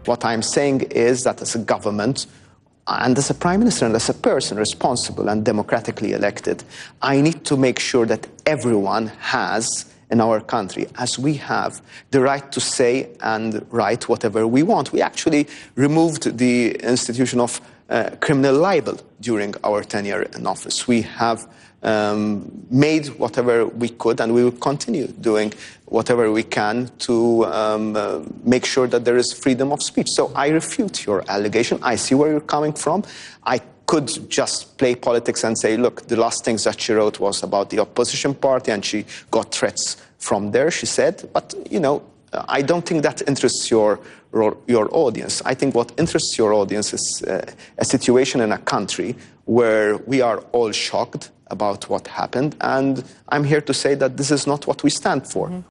What I'm saying is that as a government, and as a prime minister and as a person responsible and democratically elected, I need to make sure that everyone has in our country, as we have, the right to say and write whatever we want. We actually removed the institution of criminal libel during our tenure in office. We have made whatever we could, and we will continue doing whatever we can to make sure that there is freedom of speech. So I refute your allegation. I see where you're coming from. I could just play politics and say, look, the last things that she wrote was about the opposition party, and she got threats from there, she said. But, you know, I don't think that interests your audience. I think what interests your audience is a situation in a country where we are all shocked about what happened, and I'm here to say that this is not what we stand for.